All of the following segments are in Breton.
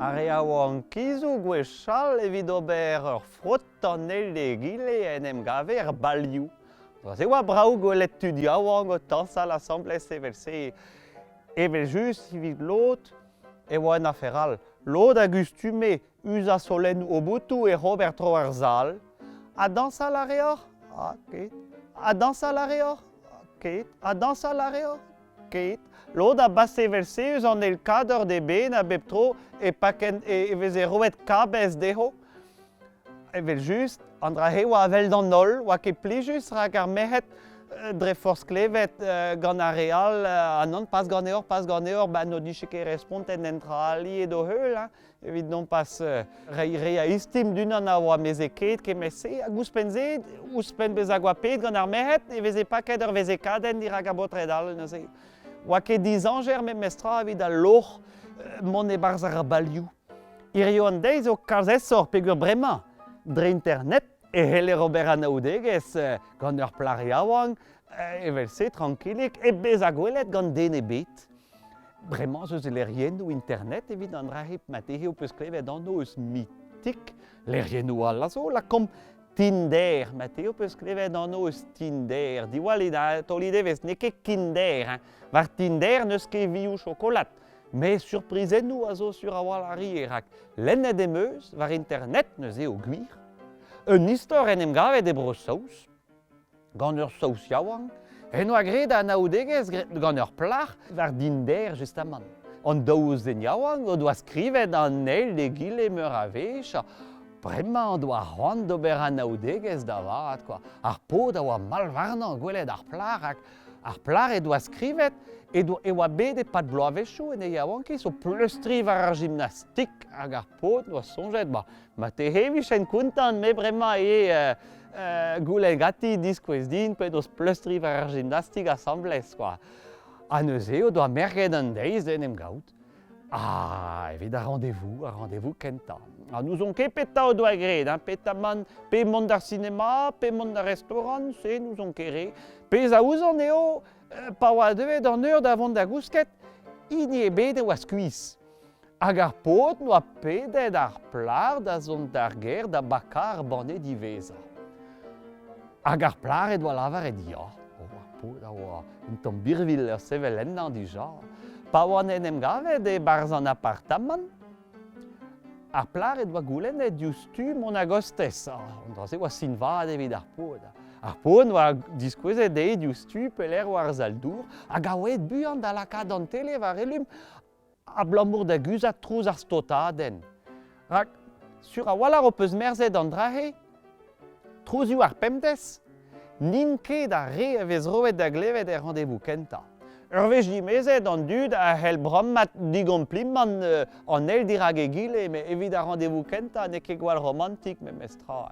Ar re a oa ankizoù gwechall evit ober ur frot an eil d'egile en em gave er balioù. Se oa brav gwelet tud yaouank o tañsal asambles evel-se. Evel-just, evit lod, e oa un afer all. Lod a gustume uzañ solennoù o botoù ec'h ober tro ar sal. Ha dañsal a reoc'h? Ah, ket. Ha dañsal a reoc'h? Ket. Ha dañsal a reoc'h? Ket. Lod a base evel-se eus an eil kador d'eben a bep tro e pakent e veze roet kabez dezho. Evel-just, an dra-se oa a-wel d'an holl, oa ket plijus rak ar merc'hed dre forzh klevet gant ar re all, ah non, pas ganeoc'h, pas ganeoc'h, ba n'o dije ket respontet en tra ali d'o heul, hein, evit non pas reiñ re a istim d'unan a oa mezekaet kement-se, hag ouzhpenn-se, ouzhpenn bezañ goapaet gant ar merc'hed, e veze paket ur vezekadenn dirak ar baotred all neuze. Oa ket dizañjer memestra evit al loc'h mont e-barzh ar balioù. Hiziv an deiz eo kalz aesoc'h peogwir bremañ, dre internet, e c'heller ober anaoudegezh gant ur plac'h yaouank evel-se trankilik hep bezañ gwelet gant den ebet. Bremañ ez eus lec'hiennoù internet evit an dra-se marteze ho peus klevet anv eus Mythic, lec'hiennoù all a zo, lakaomp Tinder, marteze ho peus klevet anv eus Tinder. Diwallit, ha taolit evezh, n'eo ket Kinder, hein. War Tinder n'eus ket vioù chokolad. Met surprizennoù a zo sur a-walc'h arri rak lennet em eus war internet neuze eo gwir. Un istor en em gavet e Bro-Saoz gant ur Saoz yaouank en doa graet anaoudegezh gant ur plac'h war Dinder justamant. An daou zen yaouank o doa skrivet an eil d'egile meur a wech. Bremañ o doa c'hoant d'ober anaoudegezh da vat kwa. Ar paotr a oa mall warnañ gwelet ar plac'h rak Ar plac'h he doa skrivet e oa bet e-pad bloavezhioù en he yaouankiz o pleustriñ war ar gimnastik hag ar paotr 'noa soñjet ba marteze e vijen kontant me bremañ eo goulenn ganti diskouez din penaos pleustriñ war ar gimnastik asambles kwa. Ha neuze o doa merket an deiz d'en em gaout. Ah, evit ar rendez-vous, ar rendez-vous kentañ. Ha n'ouzon ket petra o doa graet, hein, petra man, pe mont d'ar sinema, pe mont d'ar restaurant, se n'ouzon ket re. Pezh a ouzon eo, eh, pa oa deuet an eur da vont da gousket, hini ebet e oa skuizh. Hag ar paotr n'oa pedet ar plac'h da zont d'ar gêr da bakañ ar banne diwezhañ. Hag ar plac'h he doa lavaret ya. Oh, ar paotr a oa un tamm birvilh ur sevel ennañ dija. Pa oan en em gavet e-barzh an apartamant, ar plac'h he doa goulennet diouzhtu mont a-gostez. An dra-se oa sin vat evit ar paotr. Ar paotr oa diskouezet dezhi diouzhtu pelec'h oa ar sal-dour hag a oa aet buan da lakaat an tele war elum abalamour da guzhat trouz ar staotadenn. Rak sur a-walc'h ho peus merzet an dra-se, trouzioù ar pemdez n'int ket ar re a vez roet da glevet er rendez-vous kentañ. Ur wech dimezet, an dud a c'hell brammat digomplimant an eil dirak egile, met evit ar rendez-vous kentañ n'eo ket gwall romantik memestra.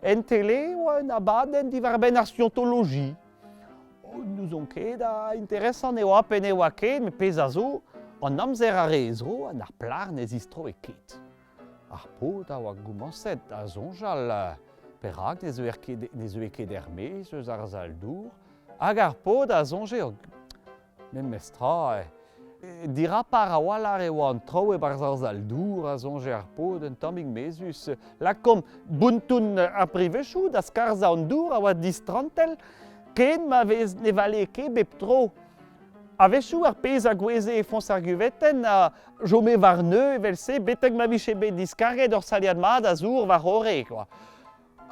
En tele e oa un abadenn diwar-benn ar scientologie. N'ouzon ket ha interesant e oa pe ne oa ket, met pezh a zo, an amzer a re zro ha ar plac'h ne zistroe ket. Ar paotr a oa gomañset da soñjal perak ne zeuer ket, ne zeue ket er-maez eus ar sal-dour, hag ar paotr a soñje memes tra, Dirapar a-walc'h e oa an traoù e-barzh ar sal-dour, a soñje ar paotr un tammig mezhus. Lakaomp bonton ar privezioù da skarzhañ an dour a oa distrantell ken ma vez ne valee ket bep tro. A-wechoù ar pezh a gouezhe e foñs ar guvetenn a chome war-neuñv evel-se betek ma vije bet diskarget ur saliad mat a zour war-c'horre kwa.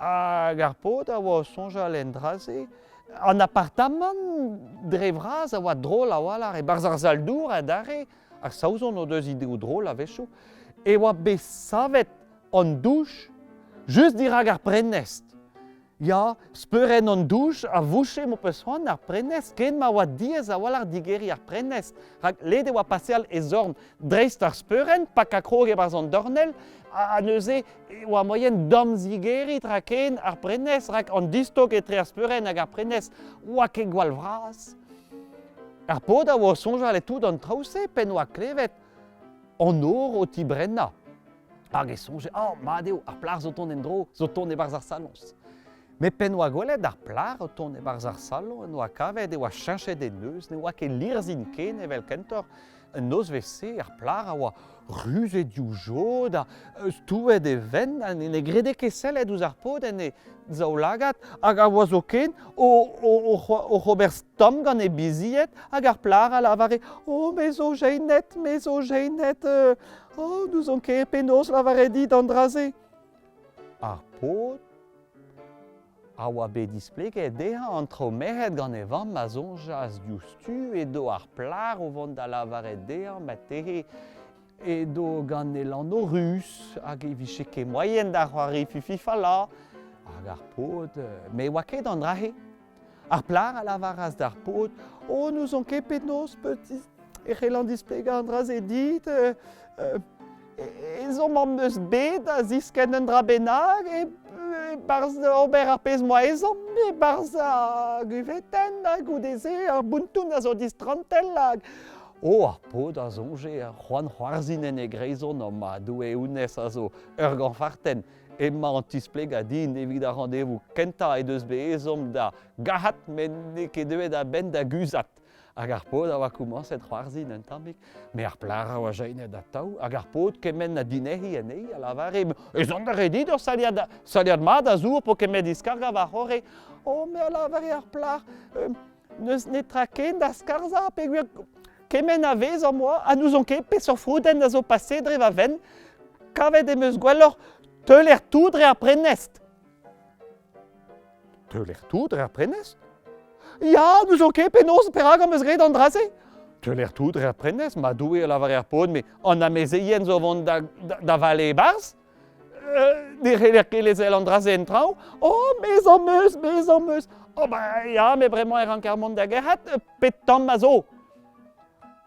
Hag ar paotr a oa o soñjal en dra-se. An apartamant dre vras a oa drol a-walc'h. E-barzh ar sal-dour adarre, ar Saozon o deus ideoù drol a-wechoù, e oa bet savet an douch just dirak ar prenestr. Ya, speurenn an douch a vouche m'ho peus c'hoant ar prenestr ken ma oa diaes a-walc'h digeriñ ar prenestr, rak let e oa paseal e zorn dreist ar speurenn, pakañ krog e-barzh an dornell, ha neuze e oa moaien damzigeriñ tra ken ar prenestr rak an distok etre ar speurenn hag ar prenestr oa ket gwall vras. Ar paotr a oa o soñjal e tout an traoù-se p'en oa klevet an nor o tibrennañ. Hag e soñje, oh, mat eo, ar plac'h zo tont en-dro, zo tont e-barzh ar saloñs. Met p'en oa gwelet ar plac'h o tont e-barzh ar saloñ, en oa kavet e oa cheñchet e neuz, ne oa ket lirzhin ken evel kentoc'h. En nozvezh-se, ar plac'h a oa ruz he divjod ha stouet e vent ha ne grede ket sellet ouzh ar paotr en e zaoulagad hag a oa zoken oc'h ober stamm gant he bizied hag ar plac'h a lavare « Oh, me zo jenet, me zo jenet, oh, n'ouzon ket penaos lavaret dit an dra-se. » Ar paotr a oa bet displeget dezhañ an traoù merc'hed gant e vamm a soñjas diouzhtu edo ar plac'h o vont da lavaret dezhañ marteze edo gant e lanv ruz hag e vije ket moaien da c'hoari fifi-falla. Hag ar paotr, met oa ket an dra-se. Ar plac'h a lavaras d'ar paotr « Oh, n'ouzon ket penaos e c'hellan displegañ an dra-se dit. Ezhomm am eus bet da ziskenn un dra bennak e-barzh ober ar pezh 'moa ezhomm, e-barzh ar guvetenn ha goude-se ar bonton a zo distrantell hag... Oh, ar paotr a soñje c'hoant c'hoarzhin en e greizon, oh ma Doue, honnezh a zo ur gañfartenn. Emañ an tisplegañ din evit ar randevoù kentañ he deus bet ezhomm da gac'hat met n'eo ket deuet a-benn da guzhat. Hag ar paotr a oa komañset c'hoarzhin un tammig, met ar plac'h a oa jenet atav, hag ar paotr kement a dinec'hi anezhi a lavare ez an da redit ur saliad, saliad mat a zour po ket met diskargañ war c'horre. Oh, me a lavare ar plac'h, n'eus netra ken da skarzhañ peogwir kement a vezh am boa ha n'ouzon ket peseurt froudenn a zo paseet dre va fenn. Kavet em eus gwelloc'h teuler tout dre ar prenestr. Teuler tout dre ar prenestr? Ya, n'ouzon ket penaos, perak am eus graet an dra-se. Teuler tout dre ar prenestr, ma Doue a lavare ar paotr, met an amezeien zo vont da, da, da vale e-barzh. Ne c'heller ket lezel an dra-se en traoñ. Oh, mezh am eus, mezh am eus. Oh, ba ya, met bremañ e ranker mont da gerc'hat, pet tamm a zo?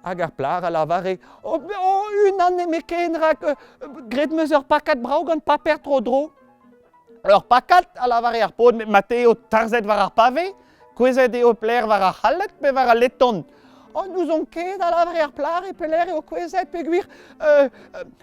Hag ar plac'h a lavare, oh, oh unan nemetken, rak graet 'm eus ur pakad brav gant paper tro-dro. Ur pakad, a lavare ar paotr, met mat eo tarzhet war ar pave, kouezhet eo pelec'h war ar c'halet pe war al leton. Oh, n'ouzon ket, a lavare ar plac'h, e pelec'h eo kouezhet peogwir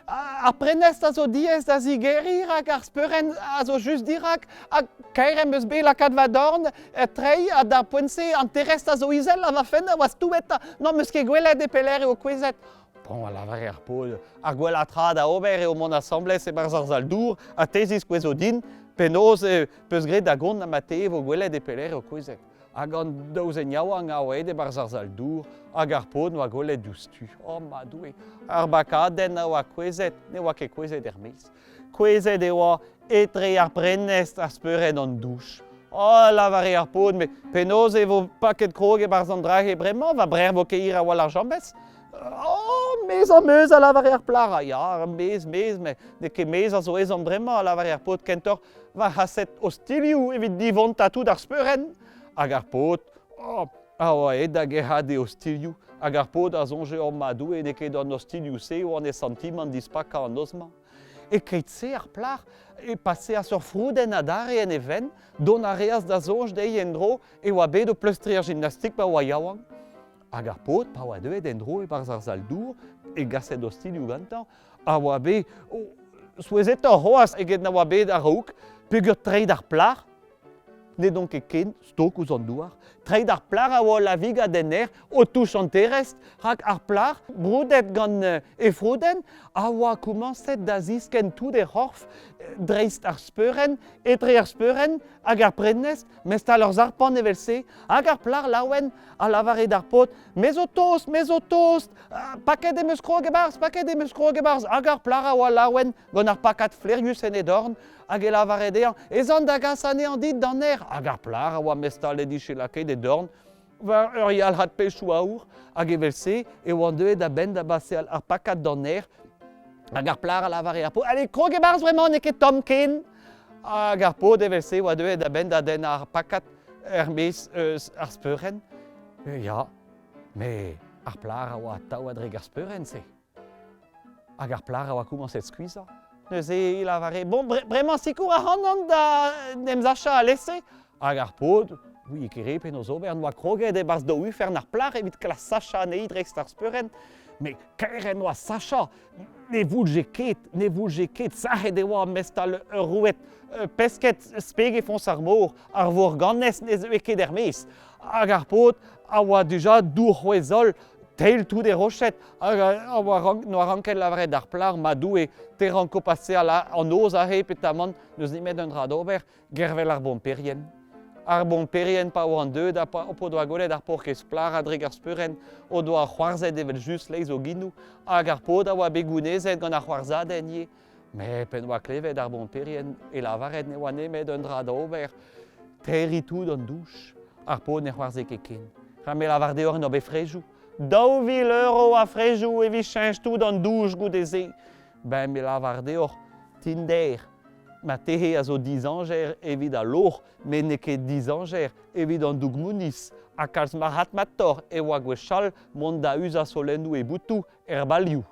ar prenestr a zo diaes da zigeriñ rak ar speurenn a zo just dirak ha kaer em eus bet lakaat va dorn treiñ ha d'ar poent-se an terest a zo izel ha va fenn a oa stouet n'am eus ket gwelet e pelec'h eo kouezhet. Bon, a lavare ar paotr, ar gwellañ tra da ober eo mont asambles e-barzh ar sal-dour ha te ziskouezo din penaos e peus graet da gont ha ma te e vo gwelet e pelec'h eo kouezhet. Hag an daou zen yaouank a oa aet e-barzh ar sal-dour hag ar paotr n'oa gwelet diouzhtu. Oh ma Doue, ar bakadenn a oa kouezhet, ne oa ket kouezhet er-maez. Kouezhet e oa etre ar prenestr ha speurenn an douch. Oh, lavare ar paotr, met penaos e vo paket krog e-barzh an dra-se bremañ? Va brec'h vo ket hir a-walc'h james? Oh, mezh am eus, a lavare ar plac'h. Ya, mezh, mezh, met n'eo ket mezh a zo ezhomm bremañ, a lavare ar paotr kentoc'h. Va c'haset ostilhoù evit divontañ tout ar speurenn. Hag ar paotr, oh, a oa aet da gerc'hat e ostilhoù. Hag ar paotr a soñje, oh ma Doue, n'eo ket an ostilhoù-se oan e santimant dispakañ an noz-mañ. E-keit-se, ar plac'h e paseas ur froudenn adarre en e fenn, dont a reas da soñj dezhi en-dro e oa bet o pleustriñ ar gimnastik pa oa yaouank. Hag ar paotr, pa oa deuet en-dro e-barzh ar sal-dour, e gaset ostilhoù gantañ, a oa bet souezhetoc'h c'hoazh eget na oa bet a-raok, peogwir treid ar plac'h n'edont ket ken stok ouzh an douar. Treid ar plac'h a oa o lavigat en aer, o touch an terest, rak ar plac'h, broudet gant he froudenn, a oa komañset da ziskenn tout he c'horf dreist ar speurenn, etre ar speurenn hag ar prenestr, mestal ur sarpant evel-se, hag ar plac'h laouen a lavare d'ar paotr, me zo tost, me zo tost, paket em eus krog e-barzh, paket em eus krog e-barzh. Hag ar plac'h a oa laouen gant ar pakad flerius en he dorn, hag e lavare dezhañ, ez an da gas anezhañ dit d'an aer. Hag ar plac'h a oa mestal he dije lakaet he dorn war ur yalc'had pechoù aour, hag evel-se e oan deuet a-benn da baseal ar pakad d'an aer. Hag ar plac'h a lavare ar paotr, allez, krog e-barzh bremañ, n'eo ket tomm ken. Hag ar paotr evel-se oa deuet a-benn da dennañ ar pakad er-maez eus ar speurenn. Ya, met ar plac'h a oa atav a-drek ar speurenn-se. Hag ar plac'h a oa komañset skuizhañ. Neuze e lavare, bon, bremañ sikour ac'hanon da 'n em sachañ alese. Hag ar paotr, oui, ket re penaos ober, n'oa kroget e-barzh daou ufern ar plac'h evit klask sachañ anezhi dreist ar speurenn. Met kaer en doa sachañ, ne voulje ket, ne voulje ket, sac'het e oa mestal ur roued pesked speg e foñs ar mor, ar vorganez ne zeue ket er-maez. Hag ar paotr a oa dija dour c'hwez-holl. Teil tout e roched, hag a oa rank, noa ranket lavaret d'ar plac'h, ma Doue, te ranko paseal an noz aze, petamant, n'eus nemet un dra d'ober, gervel ar bomperien. Ar bomperien pa oant deuet ha pa p'o doa gwelet ar paourkaezh plac'h a-drek ar speurenn o doa c'hoarzhet evel-just leizh o genoù hag ar paotr a oa bet gounezet gant ar c'hoarzhadenn ivez. Met p'en doa klevet ar bomperien e lavaret ne oa nemet un dra d'ober, terriñ tout an douch. Ar paotr ne c'hoarzhe ket ken. Rak me lavar deoc'h en ober frejoù. 2000 euro a frejoù evit cheñch tout an douch goude-se. Ben me lavar deoc'h, Tinder, marteze a zo dizañjer evit al loc'h, met n'eo ket dizañjer evit an doug-mouniz ha kalz marc'hadmatoc'h e oa gwechall mont da uzañ solennoù e boutoù er balioù.